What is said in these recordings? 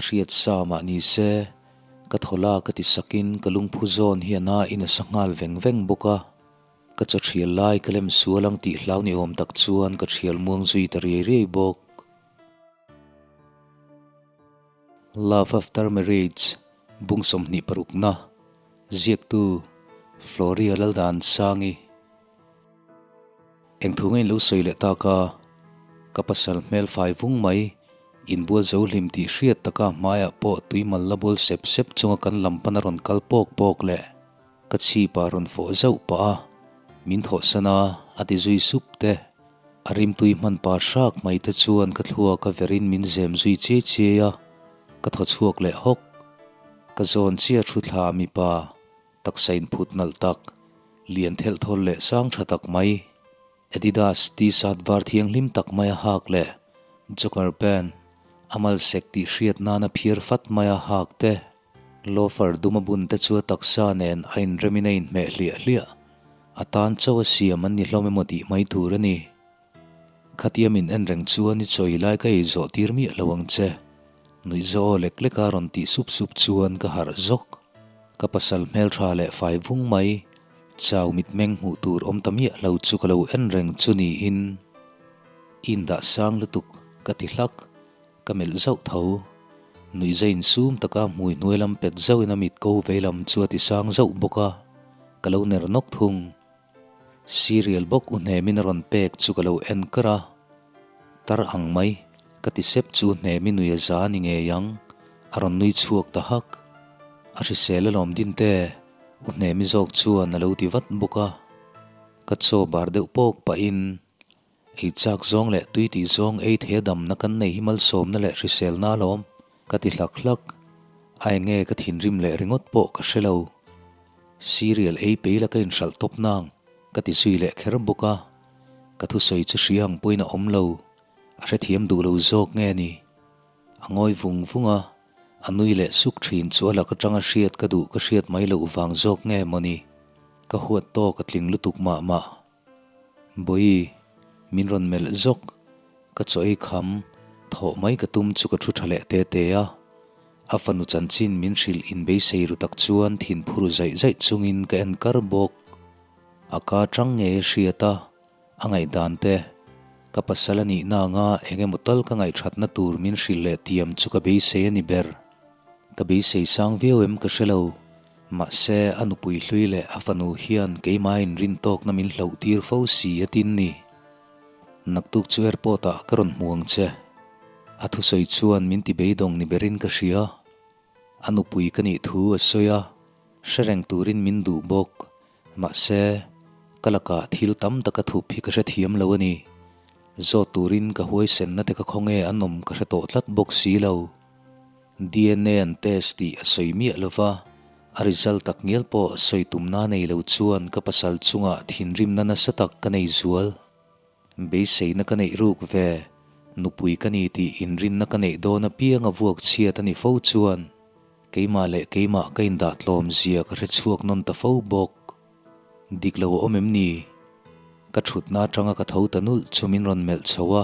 Ka hriat sa mah ni se, ka thaw la ka ti sakin ka lungphu zawn hi a na in a sa nghal veng veng bawk a. Ka chaw thial lai ka lem sual ang tih hlau ni awm tak chuan ka thial muang zui ta riai riai bawk. Love After Marriage, Bung 26na, Ziaktu, Floria Laldansangi. Eng thu nge in lo sawi leh tak a? Ka pasal hmel fai vung mai, inbual zo hlim tih hriat taka hmaiah pawh tui mal la bual sep sep chunga kan lam pan a rawn kal pawk pawk leh ka chhip ah rawn fawh zauh pah a, min thawhsan a, a ti zui sup te. A rimtui hman pa hrak mai te chuan ka thluak a verin min zem zui chiai chiai a, ka thaw chhuak leh hawk. Ka zawn chiah thu thla mipa. Taksa inphut nalh tak, lian thelh thawl leh sang tha tak mai, Adidas T-shirt var thianghlim tak maia hak leh jogger pant a mal sek tih hriat nana phiar fat maia hak te, loafer dum a bun te chu a taksa nen a inremin a inhmeh hliah hliah. A tan chauh a siam an ni hlawm emaw tih mai tur a ni. Khatia min en reng chuan i chawi lai ka ei zawh tir miah lo ang che. Nuih zawh aw lek lek a rawn tih sup sup chuan ka harh zawk. Ka pasal hmeltha leh fai vung mai, chau mitmeng hmuh tur awm ta miah lo chu ka lo en reng chu niin. I indah sang lutuk ka ti hlak, ka melh zauh tho. Nuih zai insum taka hmui hnuai lam pet zauhin a mit ko vei lam chu a ti sang zauh bawk a, ka lo ner nawk thung. Cereal bawk u hnemin a rawn pek chu ka lo en kar a, tar ang mai ka ti sep chu hnemi nui a za ni ngei ang, a rawn nui chhuak ta hak. A hrisel alawm din te, u hnemi zawk chuan a lo ti vat bawk a. Ka chaw bar deuh pawk pahin ei chak zawng leh tui tih zawng ei thei a damna kan nei hi malsawmna leh hriselna alawm ka ti hlak hlak. A enge ka thinrim leh ringawt pawh ka hre lo. Cereal ei pei la ka inhralh tawp nang ka ti zui leh kher bawk a, ka thusawi chu hria ang pawhin a awm lo, a hrethiam duh lo zawk nge ni? A ngawi vung vung a, a nui leh suk thin chu a lak atanga hriat ka duh ka hriat mai loh vang zawk nge maw ni? Ka huat tawk a tling lutuk mah mah. Bawi, min rawn melh zawk. Ka chaw ei kham, thawh mai ka tum chu ka thu tha leh te te a. A fanu chanchin min hrilh inbeisei ru tak chuan thinphur zaih zaih chungin ka en kar bawk. A ka tang ngei a hriat a, a ngaihdan te, ka pasal a nihna anga eng emaw tal ka ngaihthatna tur min hrilh leh tiam chu ka beisei a ni ber. Ka beisei sang viau em ka hre lo. Mahse, a nupui hlui leh a fanu hian keimah inrin tawkna min hloh tir fo si a tin ni. Naktuk chu airport ah ka rawn hmu ang che. A thusawi chuan min ti beidawng ni berin ka hria. A nupui ka nih thu a sawi a, hre reng turin min duh bawk. Mahse, ka lakah thil tam tak a thup hi ka hrethiam lo a ni. Zawt turin ka huaisenna te ka khawnge an awm ka hre tawh tlat bawk si lo. DNA an test tih a sawi miah lo va, a result tak ngial pawh sawi tumna nei lo chuan ka pasal chungah thinrimna nasa tak ka nei zual. Beiseina ka neih ruk ve, nupui ka ni tih inrinna ka neih dawn apiang a vuak chhiat a ni fo chuan keimah leh keimah ka indah tlawm zia ka hre chhuak nawn ta fo bawk. Dik lo a awm em ni? Ka thutna atanga ka tho ta nulh chu min rawn melh chho a,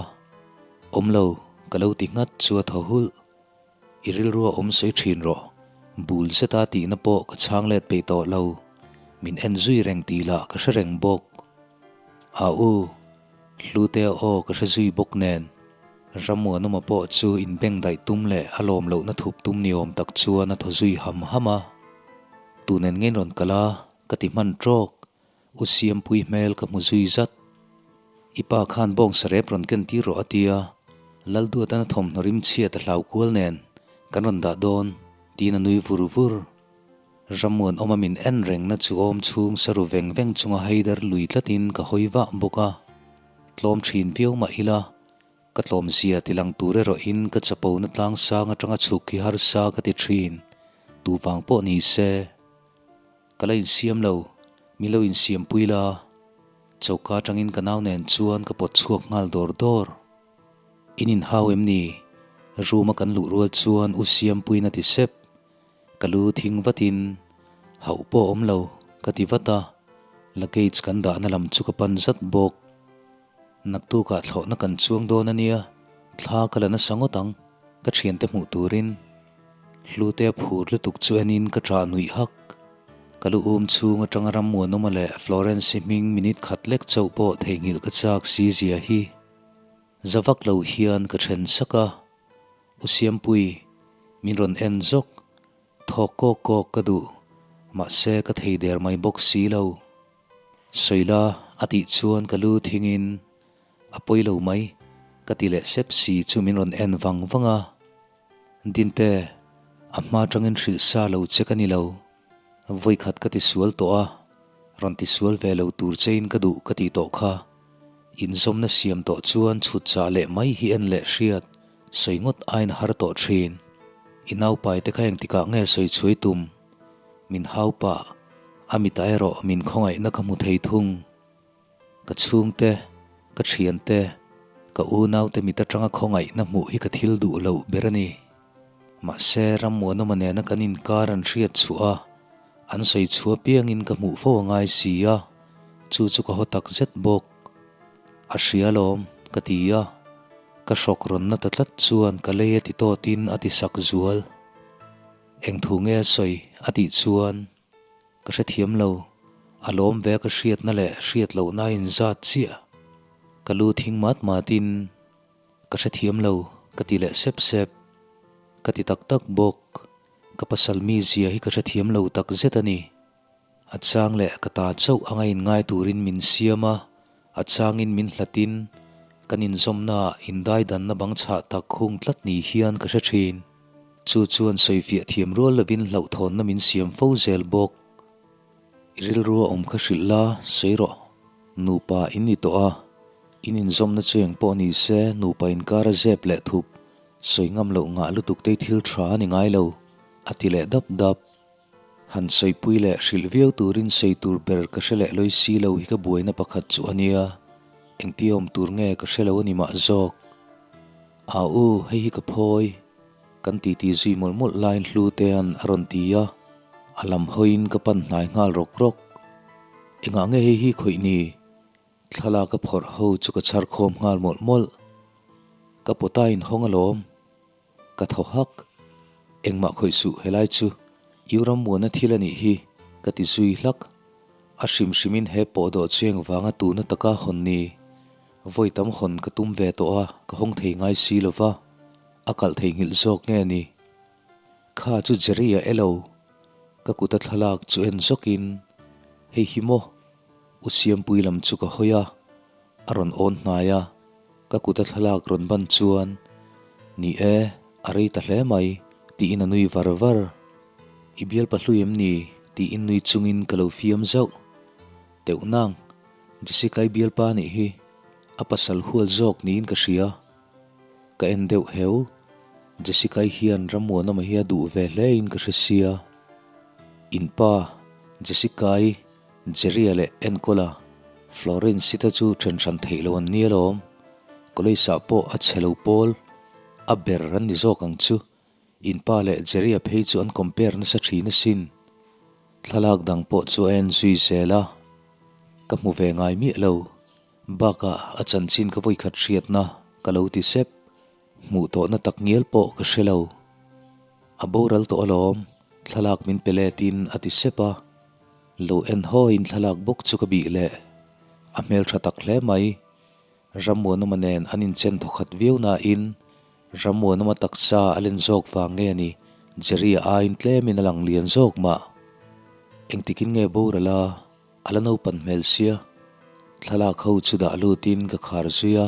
awm lo ka lo ti nghat chu a thaw hulh. I rilru a awm sawi thin rawh. Bul zeta tihna pawh ka chhang let peih tawh lo. Min en zui reng tih lah ka hre reng bawk. A u, Hlute a aw ka hre zui bawk nen. Rammuanawma pawh chu inbengdaih tum leh a lawm lohna thup tum ni awm tak chuan a thaw zui ham ham a. Tun en ngein rawn kal a, ka ti hman trawk. U Siampui hmel ka hmu zui zat. I pa khan bawng sarep rawn ken tir rawh a ti a, Lalduatana thawmhnaw rim chhiat a hlau kual nen kan rawn dah dawn tiin a nui vur vur. Rammuan awma min en rengna chu awm chhung saru veng veng chunga haidar lui tlatin ka hawi vah bawk a. Tlawm thin viau mah ila, ka tlawmzia tilang tur erawhin ka chapona tlangsang atanga chhuk hi harsa ka ti thin, tuvang pawh ni se. Ka la insiam lo, min lo insiam pui la. Choka atangin ka nau nen chuan ka pawt chhuak nghal dawr dawr. In inhau em ni? Room a kan luh rual chuan u Siampuiin a ti sep. Ka lu thing vatin, Hauh pawh awm lo, ka ti vat a. Luggage kan dahna lam chu ka pan zat bawk. Naktukah thlawhna kan chuang dawn a nia, thla ka la nasa ngawt ang, ka thiante hmuh turin. Hlute a phur lutuk chu enin ka ṭah nuih hak. Ka lu um chhung aṭanga Rammuanawma leh Florence-i hming minute khat lek chauh pawh theihnghilh ka chak si zia hi. Za vak lo hian ka ṭhen sak a, U Siampui, min rawn en zawk. Thawk kawk kawk ka duh, mahse ka thei der mai bawk si lo. Sawila a tih chuan ka lu thingin a pawi lo mai ka ti leh sep si chu min rawn en vang vang a. Dinte, a hma tangin hrilh sa lo che ka ni lo. Vawikhat ka ti sual tawh a, rawn ti sual ve lo tur chein ka duh ka tih tawh kha. Inzawmna siam tawh chuan chhut chah leh mai hi en leh hriat sawi ngawt aiin har tawh thin. I naupai te kha engtikah nge sawi chhuai tum? Min hau pah, a mitah erawh min khawngaihna ka hmu thei thung. Ka chhungte, ka thiante, ka unaute mit atanga khawngaihna hmuh hi ka thil duh loh ber a ni. Mahse, Rammuanawma nena kan inkar an hriat chhuah a, an sawi chhuah piangin ka hmuh fo a ngai si a, chu chu ka haw tak zet bawk. A hria alawm, ka ti a, ka hrawk rawn na ta tlat chuan ka lei a ti tawtin a ti sak zual. Eng thu nge a sawi? a tih chuan ka hrethiam lo, a lawm ve a ka hriatna leh hriat lohna a inzat chiah. Ka lu thing mat matin ka hrethiam lo ka ti leh sep sep. Ka ti tak tak bawk, ka pasal mizia hi ka hrethiam lo tak zet a ni. A chang leh ka ta chauh anga inngai turin min siam a, a changin min hlatin kan inzawmnaah indaidanna bang chhah tak khung tlat ni hian ka hre thin. Chu chuan sawifiah thiam rual lovin hlauhthawnna min siam fo zel bawk. I rilru a awm kha hrilh la, sawi rawh. Nupa in ni tawh a, in inzawmna chu eng pawh ni se nupa inkar a zep leh thup, sawi ngam loh ngah lutuk te thil tha a ni ngai lo, a ti leh dap dap. Han sawipui leh hrilh viau turin sawi tur ber ka hre leh lawi si lo hi ka buaina pakhat chu a nia, engtia awm tur nge ka hre lo a ni mah zawk. Aa u, hei hi ka phawi, kan titi zui mawlh mawlh laiin Hlutea'n a rawn ti a, a lam hawiin ka pan hnai nghal rawk rawk. Engah nge hei hi khawih ni? Thlalak a phawrh ho chu ka chhar khawm nghal mawlh mawlh. Ka pawta inhawng alawm. Ka thaw hak. Engmah khawih suh helai chu U Rammuana thil a nih hi ka ti zui hlak. A hrim hrimin he pawh dawh chu engvanga tuna taka hawn ni? Vawi tam hawn ka tum ve tawh a, ka hawng thei ngai si lo va, a kalh theihnghilh zawk nge ni? Kha chu Jerry-a elo? Ka kuta thlalak chu en zawkin, Hei hi maw? U Siampui lam chu ka hawi a. A rawn awn hnai a, ka kut a thlalak rawn ban chuan, Ni e, a rei ta hle mai, tiin a nui var var. I bial pahlui em ni? tiin nui chungin ka lo fiam zauh. Teuh nang, Jessica-i bialpa nih hi a pasal hual zawk niin ka hria. Ka en deuh heu, Jessica-i hian Rammuanawma hi a duh ve hlein ka hre sia. Inpa, Jessica-i Jerry-a leh Enkawla, Florence-i te chu then hran theih lo an ni alawm. College-ah pawh a chhe lo pawl, a ber an ni zawk ang chu. In pa leh Jerry-a phei chu an compare nasa thin asin. Thlalak dang pawh chu a en zui zel a, ka hmu ve ngai miah lo. Bakah a chanchin ka vawikhat hriatna ka lo ti sep. Hmuh tawhna tak ngial pawh ka hre lo. A boral tawh alawm, thlalak min pe letin a ti sep a. Lo en hawiin thlalak bawk chu ka bih leh. A hmeltha tak hle mai. Rammuanawma nen an inchen thawkhat viau nain Rammuanawma taksa a len zawk vang nge ni Jerry-a aiin tlemin a lang lian zawk mah. Engtikin nge boral a, a la naupan hmel sia. Thlalak ho chu dah lutin ka khar zui a.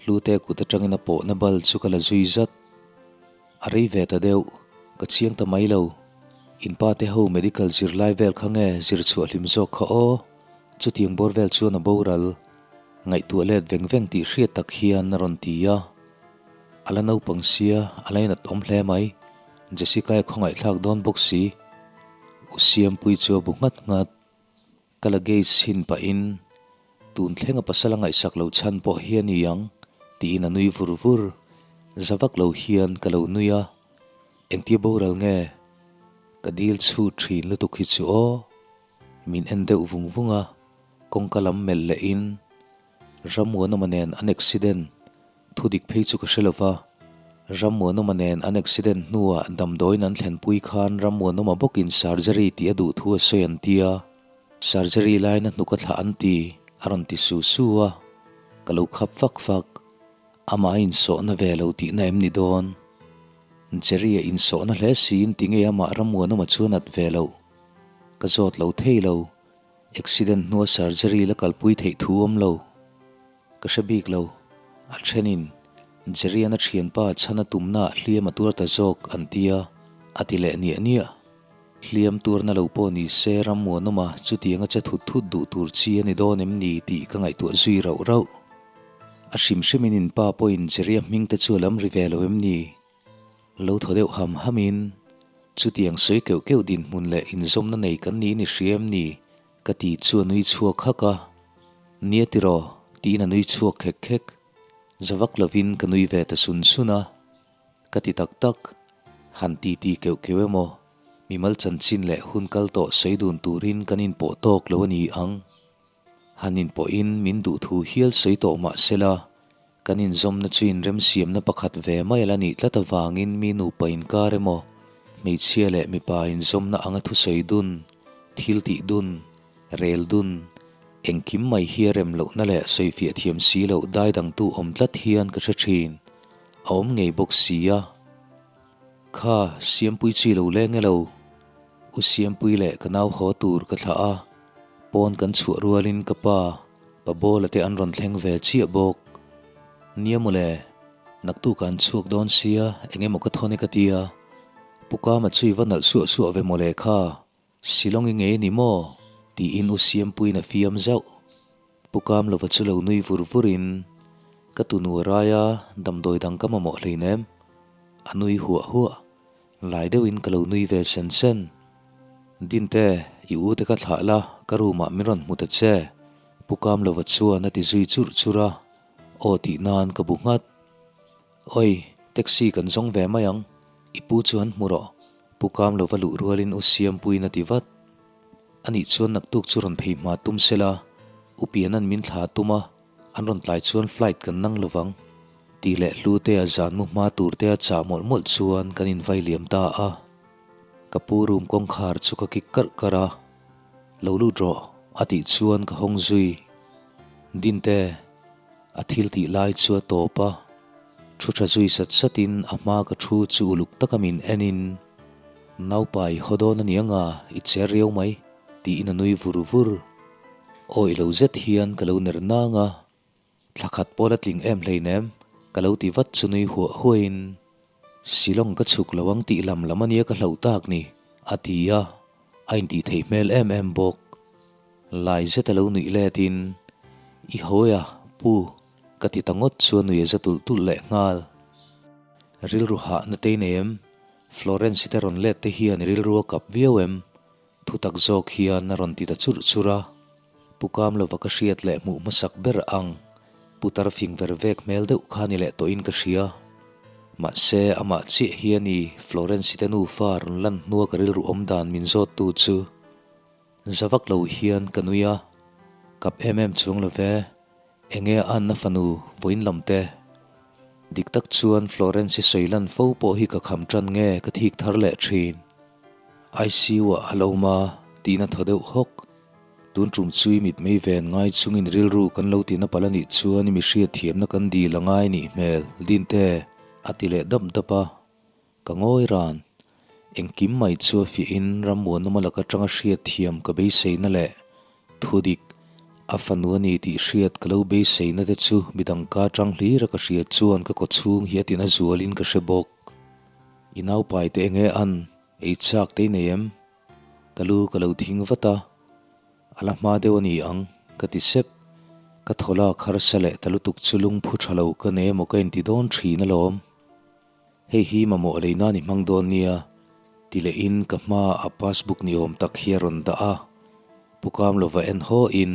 Hlute kut atangin a pawhna bal chu ka la zui zat. A rei ve ta deuh, ka chiang ta mai lo. In pa te ho medical zirlai vel kha nge zir chhuah hlim zawk kha aw? Chutiang bawr vel chuan a boral. Ngaihtuah let veng veng tih hriat tak hian a rawn ti a. A la naupang sia, a lainat awm hle mai. Jessica-i khawngaihthlak dawn bawk si. U Siampui chu a bu nghat nghat. Ka luggage chhin pahin tun thlenga pasal a ngaihsak loh chhan pawh hi a ni ang tiin a nui vur vur. Za vak lo hian ka lo nui a, engtia boral nge ka dil chhut thin lutuk hi chu aw. Min en deuh vung vung a, kawngka lam melh lehin Rammuanawma nen an accident thu dik phei chu ka hre lo va. Rammuanawma nen an accident hnuah damdawiin an thlenpui khan Rammuanawma bawkin surgery tih a duh thu a sawi an tia. Surgery laina hnuk a thlah an ti, a rawn ti su su a. Ka lo khap fak fak. Amah a insawhna ve lo tihna em ni dawn? Jerry-a insawhna hle siin tinge amah Rammuanawma chuan at ve loh? Ka zawt lo thei lo. Accident hnua surgery la kalpui theih thu awm lo. Ka hre bik lo. A thenin Jerry-a'n a thianpa chhan a tumnaah hliam a tuar ta zawk an ti a, a ti leh niah niah. Hliam tuarna lo pawh ni se Rammuanawma chutianga che thut thut duh tur chi a ni dawn em ni tih ka ngaihtuah zui rauh rauh. A hrim hrimin in pa pawhin Jerry-a hming te chu a lam ri ve lo em ni? Lo thaw deuh ham hamin, Chutiang sawi keuh keuh dinhmun leh inzawmna nei kan niin i hria em ni? Ka ti chu a nui chhuak hak a. Nia tiraw? tiin a nui chhuak khek khek. Za vak lovin ka nui ve ta sun sun a. Ka ti tak tak. Han ti ti keuh keuh emaw? Mimal chanchin leh hun kal tawh sawi dun turin kan inpawh tawk lo a ni ang. Han inpawhin min duh thu hial sawi tawh mah sela, kan inzawmna chu inremsiamna pakhat ve mai ala nih tlat avangin mi nupa inkar emaw, hmeichhia leh mipa inzawmna anga thusawi dun, thil tih dun, rel dun, engkim mai hi a rem lohna leh sawifiah thiam si loh daidangtu awm tlat hian ka hre thin. A awm ngei bawk si a. Kha, Siampui chi lo leng e lo. U Siampui leh ka nau haw tur ka thlah a, pawn kan chhuah rualin ka pa, pa Bawla te an rawn thleng ve chiah bawk. Nia mawle, naktuk an chhuak dawn sia, eng emaw ka thawn e ka tia. Pu Kama chu i va nalh suah suah ve mawle kha, Shillong i ngei a ni maw? tiin U Siampuiin a fiam zauh. Pu Kamlova chu lo nui vur vurin, Ka tunu a rai a, damdawi dang ka mamawh hleinem. A nui huah huah. Lai deuhin ka lo nui ve sen sen. Dinte, i u te ka thlah la, ka room ah min rawn hmu ta che. Pu Kamlova chuan a ti zui churh churh a, aw tih nan ka bu nghat. Oi, taxi kan zawng ve mai ang, i pu chu han hmu rawh. Pu Kamlova luh rualin U Siampuiin a ti vat. Anih chuan naktuk chu rawn phei hma tum sela, U Piana'n min thla tum a, An rawn tlai chuan flight kan nang lovang tih leh Hlutea zan mu hma tur te a chah mawlh mawlh chuan kan invai liam ta a. Ka pu room kawngkhar chu ka kik karh karh a, Lo lut rawh a tih chuan ka hawng zui. Dinte, a thil tih lai chu a tawp a, thu tha zui sat satin a hma ka thu chu uluk taka min enin, Naupai haw dawn a ni anga i cher riau mai tiin a nui vur vur. Awih lo zet hian ka lo ner nang a, thla khat pawh la tling em hleinem ka lo ti vat chu nui huah huahin, Shillong ka chhuk lo ang tih lam lam ania ka hlauh tak ni, a ti a, a intih theih hmel em em bawk. Lai zet a lo nuih letin, I hawi a, pu, ka ti ta ngawt chu a nui a za tulh tulh leh nghal. Rilru hahna te i nei em? Florence-i te rawn let te hian i rilru a kap viau em? Thutak zawk hian a rawn ti ta churh churh a, Pu Kamlova ka hriat leh hmuh hmasak ber ang Putar fing ver vek hmel deuh kha ni leh tawhin ka hria. Mahse, amah chiah hi a ni Florence-i te nufa rawn lan hnua ka rilru awm dan min zawttu chu. Za vak lo hian ka nui a, Kap em em chuang lo ve, enge a anna fanu vawiin lam te? Dik tak chuan Florence-i sawi lan fo pawh hi ka kham tan nge ka thik thar leh thin. ICU-ah a lo awm a, tiin a thaw deuh hawk. Tun tum chu i mitmei ven ngai chungin rilru kan lo tina palh a nih chuan i mi hriatthiamna kan dil a ngai nih hmel, Dinte, a ti leh dap dap a. Ka ngawi ran. Engkim mai chu a fiahin Rammuanawma laka tanga hriatthiam ka beiseina leh thudik a fanu a ni tih hriat ka lo beiseina te chu midang ka tang hlir a ka hriat chuan ka kawchhung hi a tina zualin ka hre bawk. I naupai te enge an ei chak te i nei em? Ka lu ka lo thing vat a, a la hma deuh a ni ang ka ti sep. Ka thaw lak harsa leh ta lutuk chu lungphu tha lo ka nei emaw ka inti dawn thin alawm. Hei hi mamawh lei nan i hmang dawn nia ti lehin ka hma a passbook ni awm tak hi a rawn dah a, Pu Kamlova en haw in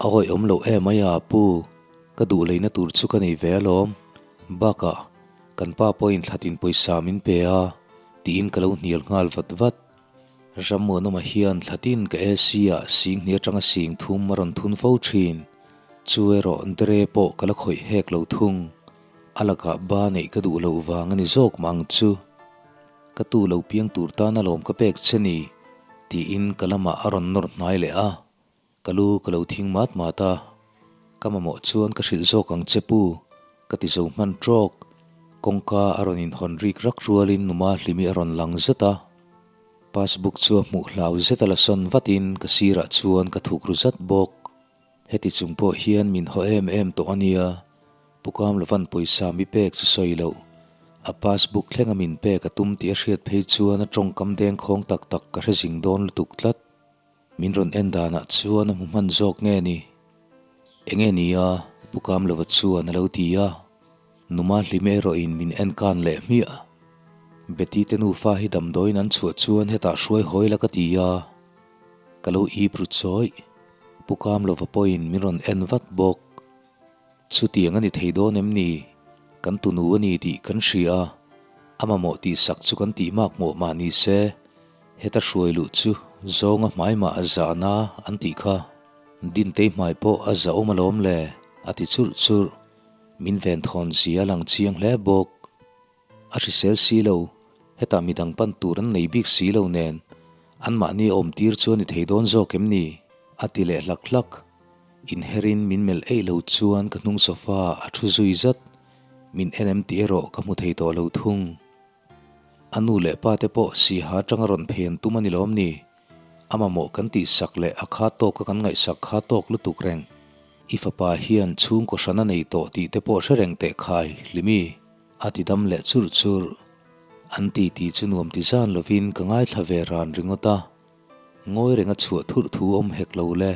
a awih awm loh em mai a pu, ka duh leina tur chu ka nei ve alawm. Bakah Kan pa pawhin thlatin pawisa min pe a, tiin ka lo hnial nghal vat vat. Rammuanawma hian thlatin ka AC ah sing hnih atanga sing thum a rawn thun fo thin. Chu erawh Dre pawh ka la khawih hek lo thung. A lakah ba neih ka duh loh vang a ni zawk mah ang chu. Ka tu lo piang tur tan alawm ka pek che ni, tiin ka lamah a rawn nawr hnai leh a. Ka lu ka lo thing mat mat a, ka mamawh chuan ka hrilh zawk ang che pu, ka ti zo hman trawk. Kawngka a rawn inhawn rik rak rualin numa hlimi a rawn lang zet a. Passbook chu a hmuh hlau zet a la sawn vatin ka sirah chuan ka thuk ru zat bawk. Heti chung pawh hian min haw em em tawh a nia, Pu Kamlovan pawisa mi pek chu sawi loh. A passbook thlenga min pek a tum tih a hriat phei chuan a tawngkam dengkhawng tak tak ka hre zing dawn lutuk tlat. Min rawn en danah chuan a hmu hman zawk nge ni? Enge ni a? Pu Kamlova chuan a lo ti a. Numa hlim erawhin min en kan leh hmiah. Betty te nufa hi damdawiin an chhuah chuan hetah hruai hawi la ka ti a. Ka lo ip ru chawih. Pu Kamlova pawhin min rawn en vat bawk. Chutiang a ni thei dawn em ni? Kan tunu a ni tih kan hria a, a mamawh tihsak chu kan tih mak mawh mah ni se, heta hruai luh chu zawnga hmai mah a zahna an tih kha. Dintei hmai pawh a zahawm alawm le, a ti churh churh. Min venthawn zia a lang chiang hle bawk. A hrisel si lo, hetah midang pan tur an nei bik si lo nen, anmahni a awm tir chu a ni thei dawn zawk em ni? A ti leh hlak hlak. Inherin min melh eih lo chuan ka hnung sofa a thu zui zat, min en em tih erawh ka hmu thei tawh lo thung. A nu leh pa te pawh siha atanga rawn phei an tum a ni lawm ni? A mamawh kan tihsak leh a kha tawka kan ngaihsak kha tawk lutuk reng. I fapa hian chhungkaw hran a nei tawh tih te pawh hre reng teh khai, Hlimi. A ti dam leh churh churh. An ti tih chu nuam ti zan lovin ka ngaithla ve ran ringawt a. Ngawi renga chhuah thurh thu awm hek lo le.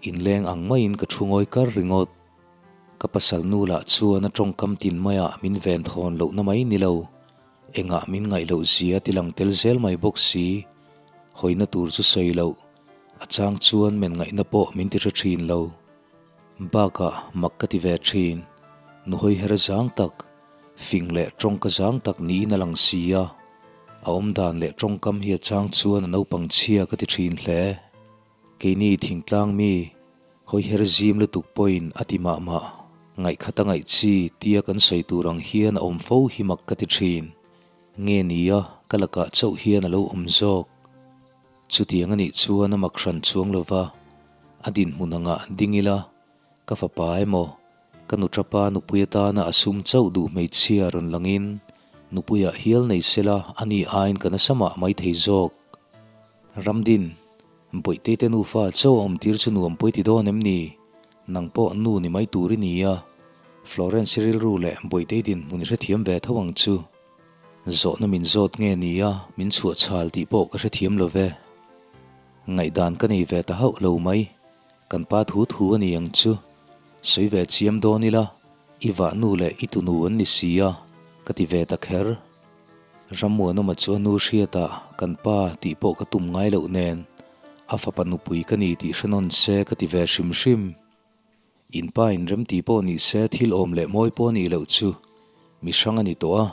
Inleng ang maiin ka thu ngawi kar ringawt. Ka pasal nu lah chuan a tawngkam tin maiah min ven thawn lohna mai ni lo. Engah min ngaih loh zia ti lang tel zel mai bawk si. Hawina tur chu sawi loh. A chang chuan men ngaihna pawh min ti hre thin lo. Bakah mak ka ti ve thin. Nuhawi her zang tak, fing leh tawngka zang tak niin a lang si a. A awmdan leh tawngkam hi a chang chuan a naupang chhia ka ti thin hle. Keini thingtlang mi, hawi her zim lutuk pawhin a ti mah mah. Ngaihkhat a ngaih chi tia kan sawi tur ang hian a awm fo hi mak ka ti thin. Nge nia ka lakah chauh hian a lo awm zawk. Chutiang a nih chuan a mak hran chuang lo va, a dinhmun angah ding ila, ka fapa emaw, ka nuṭapa nupui atana a sum chauh duh hmeichhia rawn langin nupuiah hial nei sela a ni aiin ka nasa mah mai thei zawk. Ramdin, Bawihtei te nufa chauh a awmtir chu nuam pawi ti dawn em ni? Nang pawh nu ni mai tur i ni a, Florence rilru leh Bawihtei dinhmun i hrethiam ve tho ang chu. Zawhna min zawt nge ni a, min chhuah chhal tih pawh ka hrethiam lo ve. Ngaihdan ka nei ve ta hauh lo mai. Kan pa thu thu a ni ang chu. Sawi ve chiam dawn ila, i vahnu leh i tunu an ni si a, ka ti ve ta kher. Rammuanawma chu a nu hriatah kan pa tih pawh ka tum ngai loh nen, a fapa nupui ka ni tih hre nawn se ka ti ve hrim hrim. In pa in remti pawh ni se thil awm leh mawi pawh nih loh chu mi hrang a ni tawh a,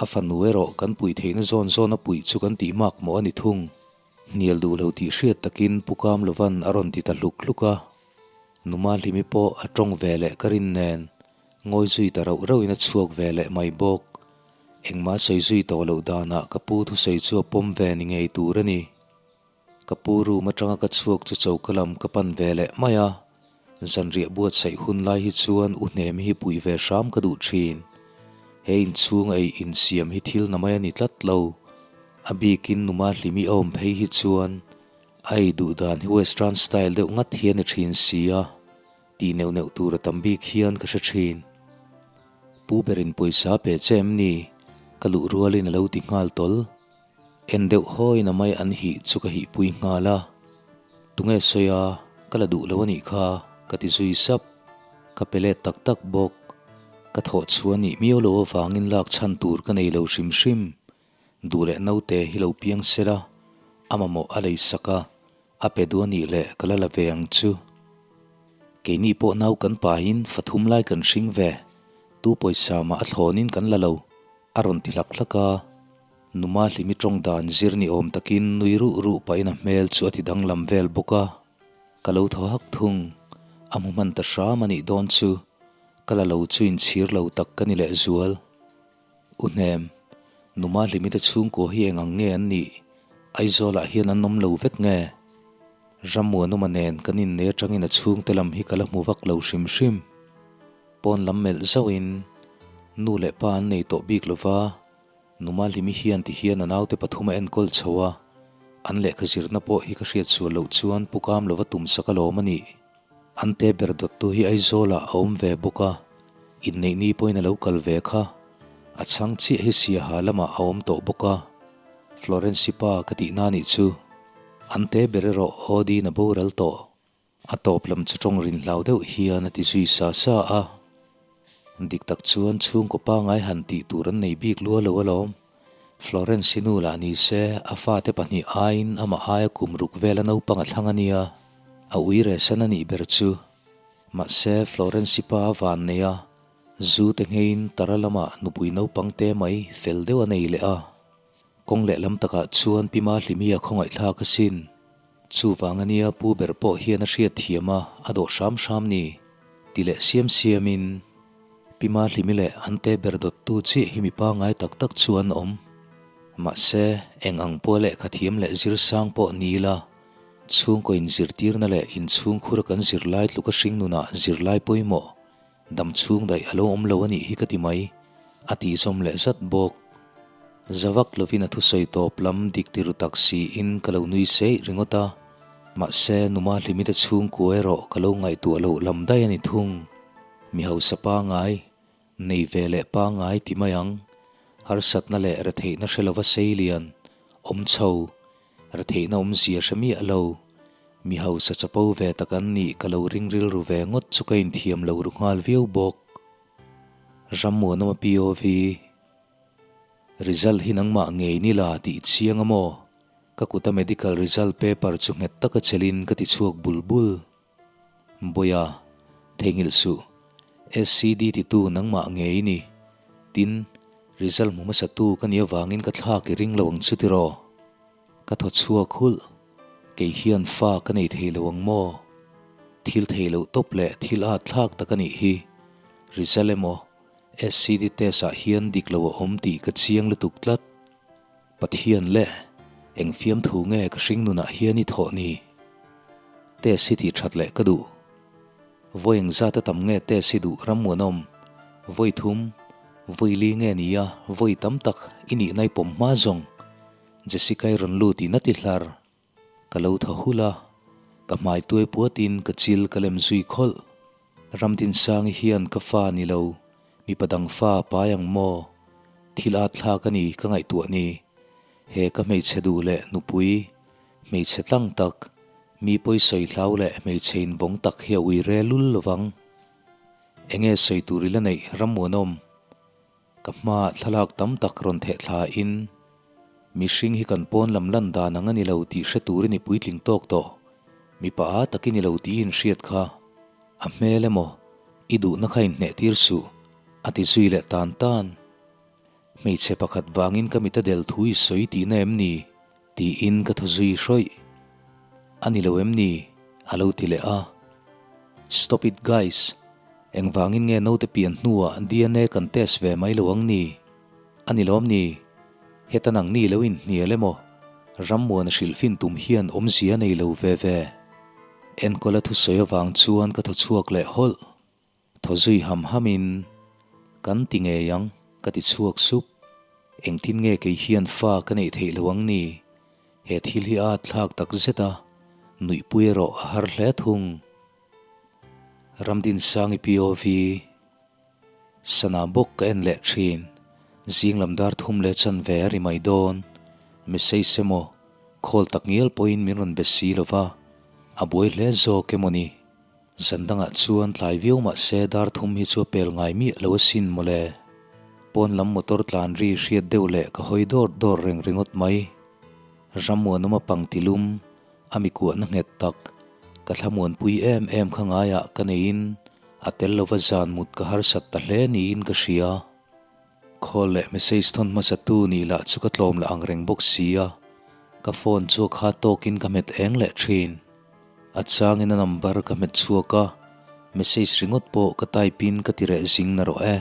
a fanu erawh kan puih theihna zawn zawn a puih chu kan tih mak mawh a ni thung. Hnial duh lo tih hriat takin Pu Kamlovan a rawn ti ta hluk hluk a, Numa Hlimi pawh a tawng ve leh ka rin nen ngawi zui ta rauh rauhin a chhuak ve leh mai bawk. Engmah sawi zui tawh loh danah ka pu thusawi chu a pawm ve ni ngei tur a ni. Ka pu room atanga ka chhuak chu choka lam ka pan ve leh mai a, zanriah buatsaih hun lai hi chuan u hnem hi puih ve hram ka duh thin. He inchhung ei insiam hi thil na mai a ni tlat lo. A bikin numa hlimi a awm phei hi chuan a ei duh dan hi western style deuh ngat hi a ni thin si a, tih neuh neuh tur a tam bik hian ka hre thin. Pu berin pawisa pe che em ni? Ka luh rualin a lo ti nghal tawl. En deuh hawiin a mai an hih chu ka hihpui nghal a, Tunge sawi a, ka la duh lo a nih kha, ka ti zui sap. Ka pe let tak tak bawk. Ka thawh chhuah nih miau lo avangin lak chhan tur ka nei lo hrim hrim. Duh leh naute hi lo piang sela, a mamawh a lei sak a, a pe duh a nih leh ka la la ve ang chu. Keini pawh nau kan pahin fathum lai kan hring ve, tu pawisa mah a thlawnin kan la lo, a rawn ti hlak hlak a. Numa hlimi tawng dan zir ni awm takin nui ruh ruh pahin a hmel chu a ti danglam vel bawk a, ka lo thaw hak thung. A hmu hman ta hram a nih dawn chu. Ka la lo chu inchhir lo tak ka ni lehzual. U Hnem, Numa Hlimite chhungkua hi eng ang nge an nih? Aizawlah hian an awm lo vek nge? Rammuanawma nen kan innei atangin a chhungte lam hi ka la hmu vak lo hrim hrim. Pawn lam melh zauhin, Nu leh pa an nei tawh bik lova, Numa Hlimi hian ti hian a naute pathum a enkawl chho a, an lehkha zirna pawh hi ka hriat sual loh chuan pu kam lova tumsak alawm a nih. An te ber dawttu hi Aizawlah a awm ve bawk a, inneih ni pawhin a lo kal ve kha. A chhang chiah hi Siaha lamah a awm tawh bawk a, Florence-i pa ka tihna nih chu. An te ber erawh Aw-din a boral tawh. A tawp lam chu tawng rin hlau deuh hian a ti zui sa sa a. Dik tak chuan chhungkaw pangai han tih tur an nei bik lua lo alawm. Florence-i nu lah ni se, a fate pahnih aiin amah aia kum ruk vela naupang a thlang a nia, a ui rehsan a nih ber chu. Mahse, Florence-i pa a van nei a, zu te ngheiin tara lamah nupui naupang te mai fel deuh a nei leh a. Kawng lehlam takah chuan Pi Mahlimi a khawngaihthlak asin. Chuvang a nia pu ber pawh hian a hriat thiam a, a dawh hram hram ni. Ti leh siam siamin Pi Mahlimi leh an te ber dawttu chiah hi mi pangngai tak tak chu an awm. Mahse, eng ang pawh lehkha thiam leh zir sang pawh ni ila, chhungkaw inzirtirna leh inchhungkhura kan zirlai tluka hringnunah zirlai pawimawh Dam chhung daih a lo awm lo a nih hi ka ti mai, a tih zawm leh zat bawk. Za vak lovin a thusawi tawp lam dik ti ru tak siin ka lo nui seih ringawt a, mahse Numa Hlimite chhungkua erawh ka lo ngaihtuah loh lam daih a ni thung. Mi hausa pangai, nei ve leh pangai ti mai ang, harsatna leh retheihna hre lova seilian, awm chho, Retheihna awmzia hre miah lo. Mi hausa chapo ve tak an nih ka lo ring rilru ve ngawt chu ka inthiam lo ru nghal viau bawk. Rammuanawma POV, Result hi nangmah ngei ni la tih chiang a maw? Ka kuta medical result paper chu nghet taka chelin ka ti chhuak bul bul. Bawiha, theihnghilh suh. SCD titu nangmah ngei i ni. Tin, result hmu hmasa tu ka nih avangin ka thlak i ring lo ang chu tiraw? Ka thaw chhuak hulh. Kei hian fa ka nei thei lo ang maw? Thil thei loh tawp leh thil at thlak tak a nih hi. Result emaw, SCD test ah hian dik lo a awm tih ka chiang lutuk tlat. Pathian leh eng fiamthu nge ka hring nunah hian i thawh ni? Test hi tih that leh ka duh. Vawi eng zat a tam nge test hi duh rammuanawm? Vawi thum, vawi li nge nia vawi tam tak i nihna i pawm hma zawng? Jessica-i rawn lut in a ti hlar. Ka lo thaw hulh a, ka hmai tuai puatin ka chil ka lem zui khawlh. Ramdinsangi hian ka fa ni lo, mipa dang fa a pai ang maw? Thil at thlak a ni ka ngaihtuah ni. He ka hmeichhe duh leh nupui, hmeichhe tlang tak, mi pawisawi hlau leh hmeichhe invawng tak hi a ui rel lul lovang. Enge sawi tur i la neih Rammuanawm? Ka hmaah thlalak tam tak rawn theh thla in, mihring hi kan pawn lam lan dan ang a ni lo tih hre turin i puitling tawk tawh, mipa a tak i ni lo tih i inhriat kha. A hmel emaw, i duhna kha inhneh tir suh, a ti zui leh tan tan. Hmeichhe pakhat vangin ka mit a del thu i sawi tihna em ni? Tiin ka thaw zui hrawih. A ni lo em ni? A lo ti leh a. Stop it guys! Engvangin nge naute pian hnuah DNA kan test ve mai lo ang ni? A ni lawm ni? Heta nang ni lo inhnial emaw? Rammuana hrilhfin tum hian awmzia a nei lo ve ve. Enkawla thusawi avang chuan ka thaw chhuak leh hawlh. Thaw zui ham hamin, Kan ti ngei ang, ka ti chhuak sup. Engtin nge kei hian fa ka neih theih lo ang ni? He thil hi a atthlak tak zet a, nuihpui erawh a har hle thung. Ramdinsangi POV, Sana bawk ka en leh thin. Zinglam dar thum leh chanve a ri mai dawn. Message emaw, call tak ngial pawhin min rawn be si lo va, a buai hle zawk emaw ni? Zan dangah chuan tlai viau mah se dar thum hi chu a pel ngai miah lo asin mawle. Pawn lam motor tlan ri hriat deuh leh ka hawi dawr dawr reng ringawt mai. Rammuanawma pangti lum, a mi kuahna nghet tak, ka thlamuanpui em em kha ngaiah ka neiin a tel lova zan mut ka harsat ta hle niin ka hria. Call leh message thawn hmasa tu nih lah chu ka tlawm lah ang reng bawk sia, ka phone chu a kha tawkin ka hmet eng leh thin. A changin a number ka hmet chhuak a, Message ringawt pawh ka type in ka ti reh zing narawh e.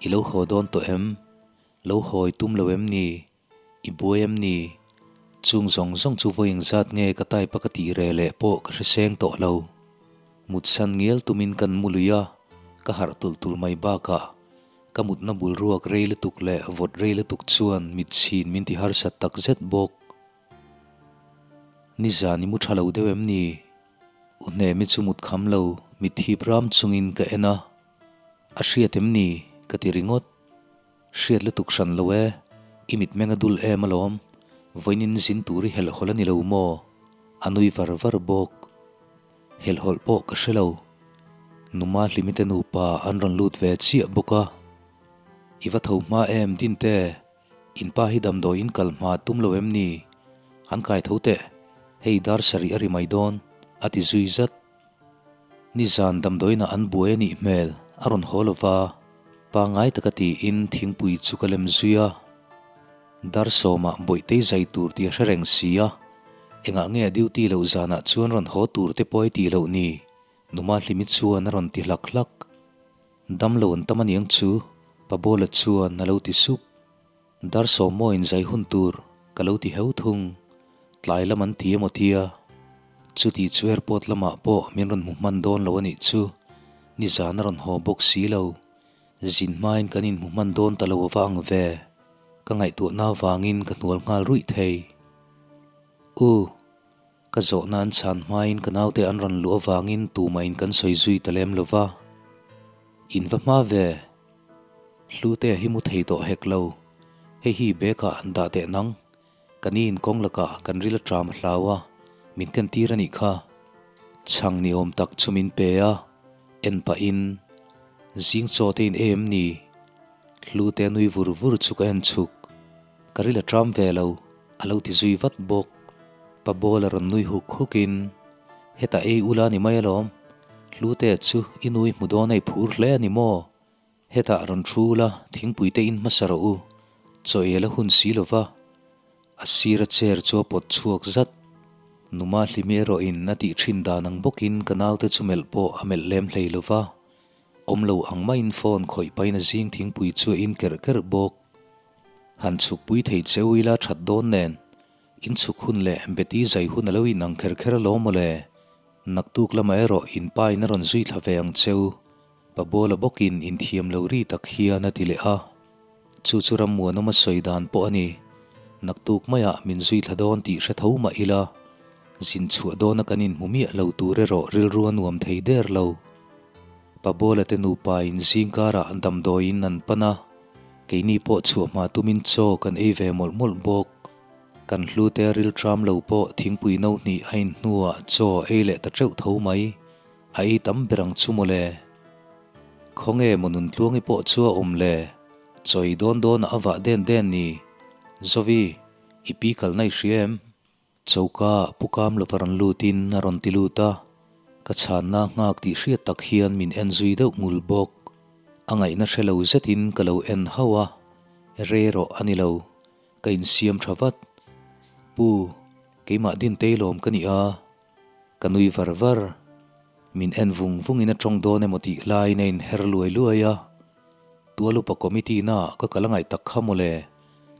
I lo haw dawn tawh em? Lo hawi tum lo em ni? I buai em ni? Chung zawng zawng chu vawi engzat nge ka type a ka tih reh leh pawh ka hre seng tawh lo. Mutsan ngial tumin kan mu lui a, ka harh tulh tulh mai bakah ka mutna bul ruak rei lutuk leh vawt rei lutuk chuan mitchhin min ti harsat takzet bawk. Nizan i mu tha lo deuh em ni? U Hnemi chu mut kham lo, mit hip ram chungin ka en a. A hriat em ni? ka ti ringawt. Hriat lutuk hran lo e, i mitmeng a dul em alawm, vawiin zin tur i helhhawlh a ni lo maw? A nui var var bawk. Helhhawlh pawh ka hre lo. Numa Hlimite nupa an rawn lut ve chiah bawk a. I va tho hma em Dinte? In pa hi damdawiin kal hma tum lo em ni? An kai tho teh, hei dar sarih a ri mai dawn, a ti zui zat. Nizan damdawiinah an buai a nih hmel, a rawn haw lo va, pangngai taka tiin thingpui chu ka lem zui a. Dar sawmah Bawihtei zai tur tih a hre reng si a, engah nge a duty loh zanah chuan rawn haw tur te pawh i tih loh ni? Numa Hlimi chuan a rawn ti hlak hlak. Damlo an tam aniang chu, Pabola chuan a lo ti sup. Dar sawmmawiin zai hun tur ka lo ti heu thung. Tlai lam an ti emaw tia. Chuti chu airport lamah pawh min rawn hmu hman dawn lo a nih chu. Nizan a rawn haw bawk si lo. Zin hmain kan inhmu hman dawn ta lo ava ang ve. Ka ngaihtuahna avangin ka hnual nghal ruih thei. U. Ka zawhna an chhan hmain ka naute an rawn luh avangin tumahin kan sawi zui ta lem lo va. In va hma ve. Hlute a hi mu thei tawh hek lo. Hei hi bag ah an dah teh nang. Ka ni in kawng lakah kan ril a tram a hlau a, min ken tir a nih kha. Chhang ni awm tak chu min pe a, en pahin, Zing chaw te in em ni? Hlute a nui vur vur chu ka en chhuk. Ka ril a tram ve lo, a lo ti zui vat bawk. Pa Bawla rawn nui huk hukin, Hetah ei ula ni mai alawm, Hlutea chu i nui hmu dawn a i phur hle a ni maw? Hetah rawn thu ula, thingpui te in hmasa rawh u, chaw el a hun si lo va. A sira chair chu a pawt chhuak zat. Numa Hlimi erawhin a tih thin dan ang bawkin ka naute chu melh pawh a melh lem hlei lo va. Awm lo ang maiin phone khawih pahin a zing thingpui chu a in kerh kerh bawk. Han chhukpui thei cheu ila that dawn nen, in chhuk hun leh Betty zai hun a lo inang kher kher alawm mawle. Naktuk lamah erawh in pa in a rawn zui thla ve ang cheu, pa Bawla bawkin inthiam lo ri tak hian a ti leh a. Chu chu Rammuanawma sawi dan pawh a ni. Naktuk maiah min zui thla dawn tih hre tho mah ila, zin chhuah dawna kan inhmu miah lo tur erawh rilru a nuam thei der lo. Pa Bawla te nupa in zingkarah damdawiin an pan a. Keini pawh chhuah hma tumin chaw kan ei ve mawlh mawlh bawk. Kan hlute a rilṭam lo pawh thingpui no hnih a in hnuah chaw a ei leh ta teuh tho mai. A ei tam ber ang chu mawle. Khawnge maw Nuntluangi pawh chu a awm le? Chaw ei dawn dawnah a vah den den ni. Zovi, i pi kalna i hria em? Choka pu kam lova rawn lutin a rawn ti lut a, ka chhanna nghak tih hriat tak hian min en zui deuh ngul bawk. A ngaihna hre lo zetin ka lo en hauh a, re rawh a ni lo, ka insiam tha vat. Pu, keimah Dintei lawm ka ni a, ka nui var var. Min en vung vungin a tawng dawn emaw tih laiin a inher luai luai a, Tualupa committee naah ka kal a ngaih tak kha mawle.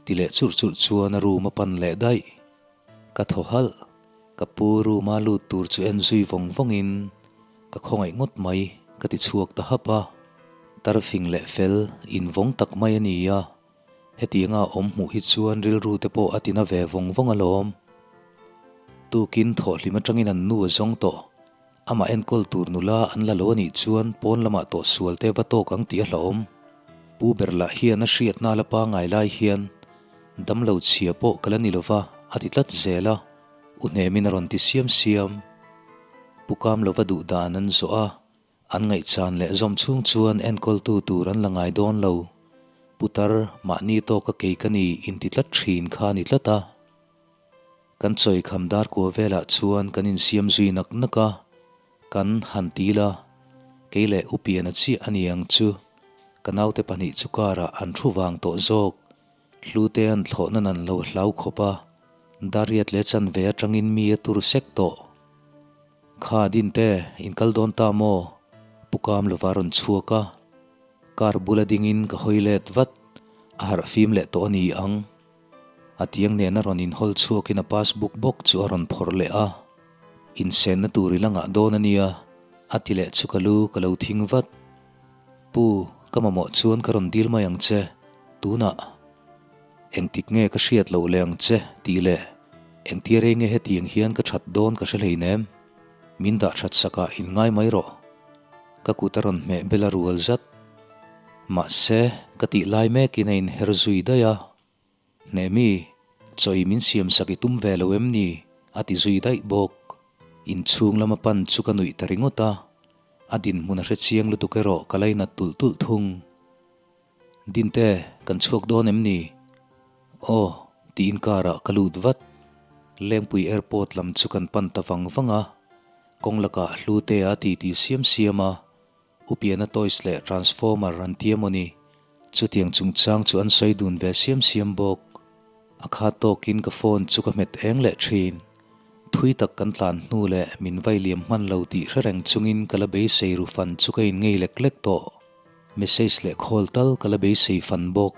Ti leh churh churh chuan a room a pan leh daih. Ka thaw halh. Ka pu room a lut tur chu en zui vawng vawngin ka khawngaih ngawt mai ka ti chhuak ta hap a. Tarfing leh fel invawng tak mai a ni a. Hetianga awm hmuh hi chuan rilru te pawh a tina ve vawng vawng alawm. Tukin thawhhlim atangin an nu a zawng tawh. Amah enkawl tur nula an la lo a nih chuan pawn lamah tawh sual te va tawk ang tih a hlauhawm. Pu ber lah hian a hriatna la pangai lai hian damlo chhia pawh ka la ni lova a ti tlat zel a, u hnemin a rawn ti siam siam. Pu kam lova duh dan an zawh a, an ngaihchan leh zawm chhung chuan enkawltu tur an la ngai dawn lo. Putar mahni tawka kei ka ni inti tlat thin kha a ni tlat a. Kan chawi kham dar kua velah chuan kan insiam zui nak nak a, kan han til a, kei leh u Piana chiah a ni ang chu. Ka naute pahnih chu karah an thu vang tawh zawk. Hlute an thlawhna nan lo hlau khawp a, Dariat leh chanve atangin mi a tur sek tawh. Kha Dinte, in kal dawn ta maw? Pu Kamlova rawn chhuak a, car bula dingin ka hawi let vat, a harh fim leh tawh a ni ang. A tiang nena rawn inhawl chhuakin a passbook bawk chu a rawn phawrh leh a, Insenna tur i la ngah dawn a nia, a ti leh chu ka lu ka lo thing vat. Pu, ka mamawh chuan ka rawn dil mai ang che, tunah engtik nge ka hriat loh leh ang che tih leh engtia rei nge hetiang hian ka that dawn ka hre hleinem. Min dah that sakah in ngai mai rawh. Ka kut a rawn hmeh bel a rual zat. Mahse, ka tih lai mekin a inher zui daih a. Hnehmi, chawi min siam sak i tum ve lo em ni? a ti zui daih bawk. Inchhung lama pan chu ka nuih ta ringawt a. A dinhmun a hre chiang lutuk erawh ka lainat tulh tulh thung. Dinte, kan chhuak dawn em ni? Aw, tiin car ah ka lut vat. Lengpui airport lam chu kan pan ta vang vang a, kawng lakah Hlute a titi siam siam a, Upiana toys leh transformer an ti emaw ni? Chutiang chungchang chu an sawi dun ve siam siam bawk. A kha tawkin ka phone chu ka hmet eng leh thin. Thui tak kan tlan hnu leh min vai liam hman lo tih hre reng chungin ka la beisei ru fan chu ka inngei lek lek tawh. Message leh call tal ka la beisei fan bawk.